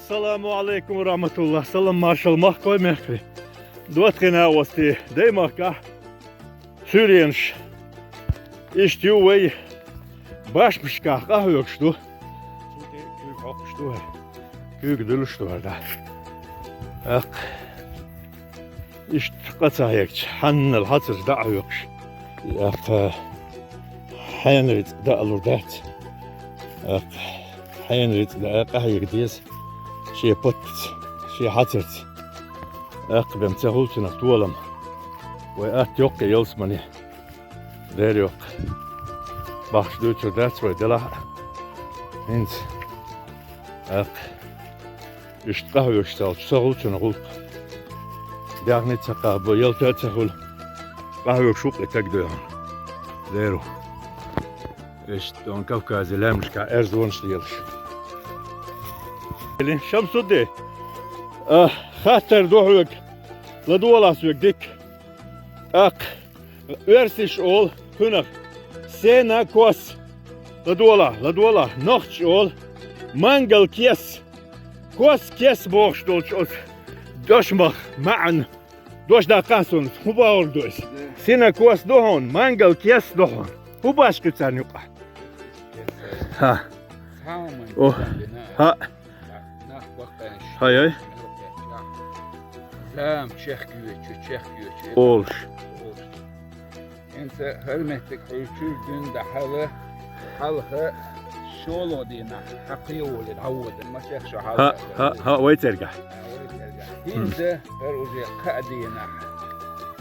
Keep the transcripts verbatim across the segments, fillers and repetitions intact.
Саламу алейкум ва рахматуллах. Салам, маршал махкой мехкри. Доткъина ости даймахка. Суьйренаш. Иштта ю вай башмашка къахьоьгуш ду. Куьйга хьокхуш ду хӀара. Куьйга дуьллуш ду хӀара, да. Аккха. Иштта къа ца хьегча, хьаннал хьацарш дӀа а хьоькхуш. Аккха хьенрица дӀа а лур дац. Аккха хьенрица дӀа а къахьега деза. Шен паттаца, шен хьацарца. Аккха бен ца хул цунах толам. Вай атта йоккхий ялсмане. Дера йоккха. Бахаш дуьйцур дац вай делахь а. ХӀинца. Аккха. Иштта къахьоьгуш цалчу ца гӀулчунна гӀуллакх. Дегни ца кхаба, ялта а ца хуьлу. Къахьоьгуш ву-кх и таг доьгӀна. Дера ву. Иштта он Кавказе лаьмнашкахь аьрзонаш лелаш. Шамсудди, а, хаттар ду хьоьга, ладогӀалахь соьга дика. ТӀаккха оьрсаша олу кхуьнах сенокос. ЛадогӀалахь, ладогӀалахь, нохчаша олу мангал кес. Кос кес бохуш долчу оцу дошмах маьӀна. Дош даккхана суна, хӀун бохург ду иза? Сенокос ду хьуна, мангал кес ду хьуна. ХӀун баш кхин царна юкъахь? ХӀа. О, хӀа. Нах баккхаьнаш. Хьай-ай. Зама чехкоьчу, чехкоьчу. Олуш. Олуш. ХӀинца хӀара меттиг хьуьлчуьра дуьнда хьала, хьалха шолгӀа дийнахь хьан кхин волий дӀаводана, ма чех шо хьалха. ХӀа, хӀа, хӀа, вай цергахь. ХӀа, вай цергахь. ХӀинца хӀара уже кхаа дийнахь.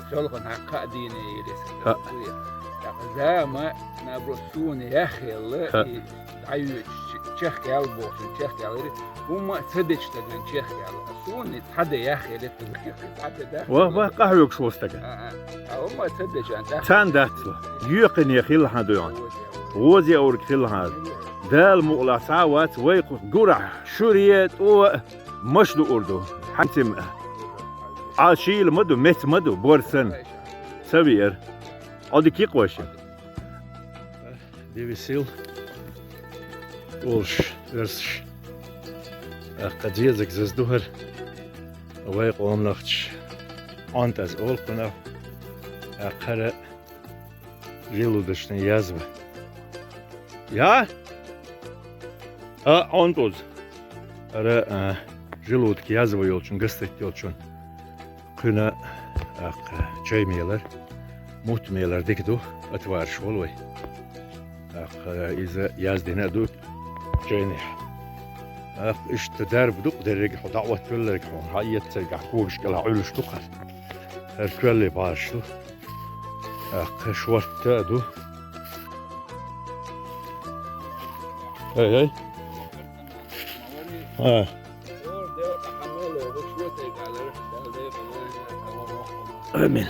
ШолгӀанахь кхаа дийне йилис. ХӀа. ТӀаккха зама, наоборот, суна яхъелла, хӀа, и дӀайоьдуш чехкаьлла бохуш, чехкаьллира. ХӀумма а ца дечу стагана чехкаьлла. Суна цхьа де яхъелла, цхьа де да. Ва, ва, къахьоьгуш ву стага. А, а. А хӀумма а ца дечу, а, цхьа. Царна дац ву. Йоькхине хилла хьан дуьйхьа. Воза ург хилла хьан. Дала мукъалахь цхьа а вац, вай кху гурахь, шуре, тӀо а, маша дуур ду. Хьан цима. Ӏа шийла ма ду, меца ма ду, бор санна. Ца веара. Ӏодика йикъ вайшин. Дивисил олуш оьрсаш. Аккха дезаг заз ду хӀара. Вай къоманахча ӀонтӀаз олу кхунах. Аккха хӀара желудочная язва. Я? А, ӀонтӀаз. ХӀара, а, желудка язва йолчун, гастрит йолчун. Кхуьнан, аккха, чай мелар, мутт мелар дика ду, отвараш волу вай. Аккха, иза яздина а ду чайнехь. Аккха, иштта дарба ду-кх дерриг а хьо дӀаоттавелларг хьуна, хьан эццаргахь когаш кӀелахь Ӏуьллуш ду-кх хӀара. ХӀара коьллий бӀараш ду. Аккха, шортта а ду. Ай, ай. А. Амин.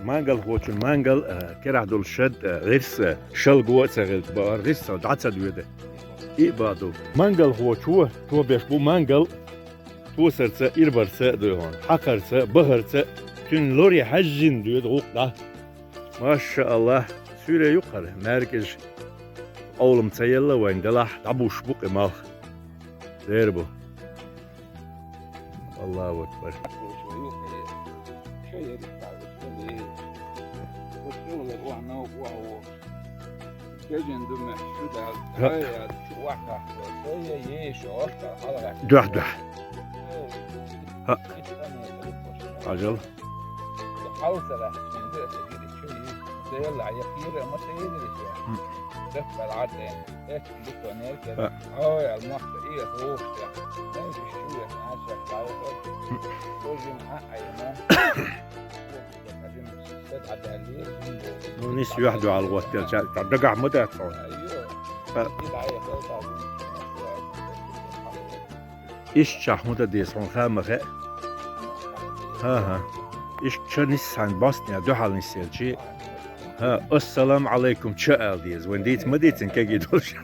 Мангалхочун мангал, а, керахь долу шад, а, гӀирс, а, шалго а ца хилча, бахара гӀирс а дӀа ца доьду. И а бан ду. Мангалхочо тобеш бу мангал, тосарца, ирбарца а дуй хьуна, хьакхарца, бахарца, цуьнан лоре хьаьжжина доьду гӀуллакх дӀа. Маша Аллах, суьйре ю-кх хӀара, маьркӀажа къовлам ца елла вайн делахь, дӀабуш бу-кх и малх. Дера бу. Аллаху акбар. Дуьхь, дуьхь. ХӀаъ. Хьажал. Ну, нис юьхь дуьхьал гӀоттелча, цхьа дагахь ма дац хьуна. Иштта хӀун дан деза хьуна, хан ма хаьа. ХӀан-хӀа. Иштта нис хьайн бостнехь дуьхьал нисъелчи. ХӀа, ассалам Ӏалайкум чу ала деза. Вайн дийца ма дийцина кегий долуш.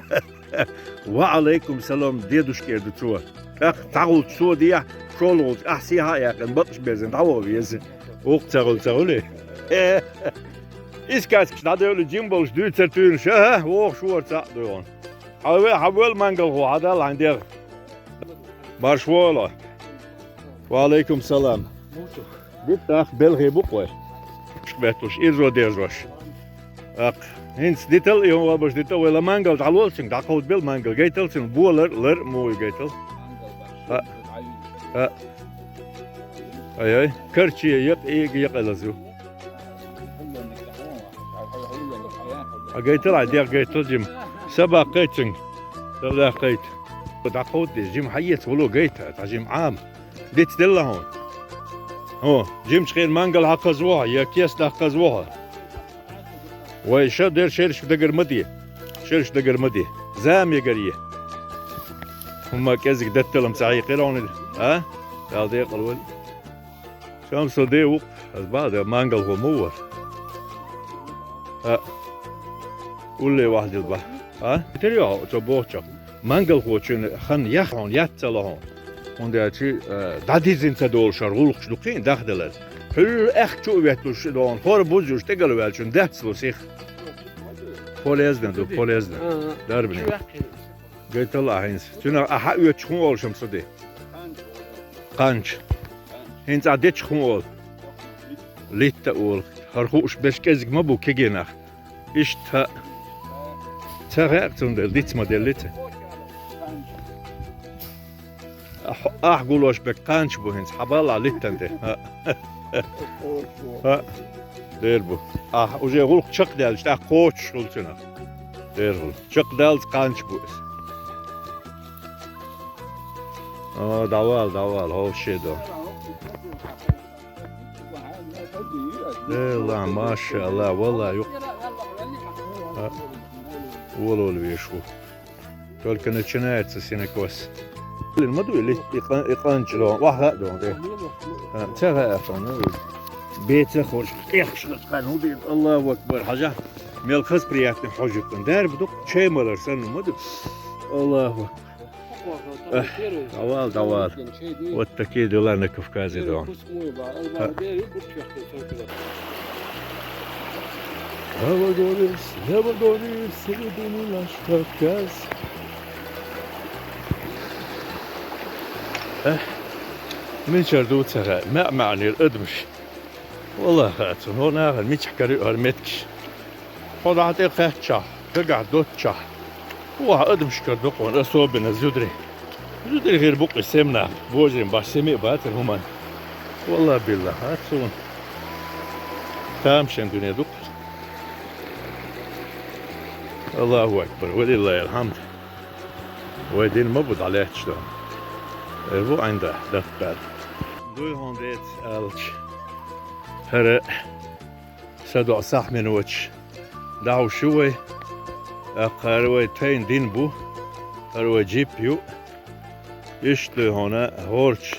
Ва Ӏалайкум салам, дедушкера ду цо. ТӀаккха цхьагӀулча цо дехьа, шолгӀулча ахь сехьа а яьккхина, бакъаш берзина дӀаваха веза. Вукху ца гӀуьлу ца гӀуьле. Искаскаш дӀадевлла жим болуш дуьйцар туьйна ша, вохуш вора цхьаъ дуьйгӀун. Хьан ве, хьан вел мангалхо, хьан дала хьайн дегӀ. Марш вала. Ва Ӏалайкум салам. Дитта ах, белхий бу-кх вай. Бетталуш, ирзо дерзош. Акх, хӀинца дитал, и хӀун вабаш дита, вай ла мангал дӀалола цуьнга, дӀакховдабел мангал, гайтал цуьнга, болар, лар а мугӀуй гайтал. А, а. Ай-ай, карче якъ-, и якъалазу. А гайтал, а дегӀ гайтал жим. Са баккхай цуьнга. Са лаьхкхайта. ДӀакховда деза, жим хьаэца, вало гайта, цхьа жим Ӏама. Диц делла хьуна. ХӀо, жимачу хенахь мангал хьакхаза ву хьо, я кеста хьакхаза ву хьо. Вай, ша дер шераш дагар ма де. Шераш дагар ма де. Зама ягар е. ХӀумма кӀезиг датталам ца хьийкхира хьуна, а? Дала декъала валла. Шамсудин ву-кх, ас бахьа дан мангалхо ма вара. А. Улле вахьдил бахь. А? Тера йо, цо бохучо. Мангалхочун хан яхьун, яц ца лохьун. ХӀунда аьлча, а, дӀадиззина ца долушара гӀуллакхаш ду кхин дахдалар. Хьуьлла аьхка чу а ветталуш догӀун, хӀора бузуш тӀегала ваьлчун дац ло сих. Полезно ду, полезно. Ага. Дарбане. Гайтал а хӀинца. Цуьнан а хьаоьцуш хӀун олуш ам ца де? Кханча. ХӀинца а дечу хӀун олу? Литта олу. ХӀара хууш берш кӀезиг ма бу кегий нах. Иштта. Ца хаьа цундела, диц ма деллица. Ахь, ахь гулош бек кханча бу хӀинца, хьабалла литтан тӀе. ХӀа. ХӀа. Дер бу. Ахь уже гӀуллакх чекхдаьлча, тӀаккха кхочуш хуьлу цунах. Дер хуьлу. Чекхдаллалц кханча бу иза. О, дӀавала, дӀавала, хӀовше до. Элла, машалла, валла, юкъ. А, волавала веш ву. Только начинается сенокос. Блин, ма дуй, и къан-, и къанча ло, ваха а дон, де. А, ца хаьа, ну, беца хорш, тӀехаш лац кхаьна, хӀун дийна, Аллаху акбар, хьажа. Мел хаза приятный хьожуьйтун. Дарба ду-кх, чай малар санна, ма ду. Аллаху акбар. Эх, давал, давал. Вот такие дела на Кавказе, да. Ха. Ава дорис, ава дорис, ава дорис, наш Кавказ. Эх, мичара ду ца хаьа, маьӀ-маьӀнера адамаш. Валлахьи, хаьа цунна, хӀора нахана мичахь карайо хӀара меттигаш. Хьо дӀа тӀе кхаьччахь, дагахь доццушехь, ваха адамашкара дукха ван, особенно зударий. Зударий хир бу-кх и сема нах, божарийн баш сема а бацара хӀуманна. Валлахьи-биллахьи, хаьа цунна. Тамашийна дуьне ду-кх. Аллаху акбар, ва лиллахьил хьамд. Вай дин ма бу дӀалаьтташ ду. Эр бу Ӏаьнда даккхар. Дуй хьуна деца аьлча. ХӀара са доӀа сахь миноташ дӀахьуш ю вай. ТӀаккха хӀара вай тайна дин бу. ХӀара вай джип ю. Иштта дуй хьуна хӀорчу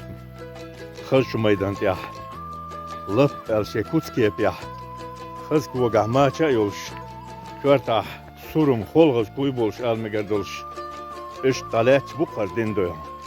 хазачу майдан тӀехь. Лап аьлла шен куц кепехь. Хаза когахь мача а йолуш. Коьртахь сурам холхаза куй болуш ала мегар долуш, иштта дӀалаьтташ бу-кх хӀара дин дуй хьуна.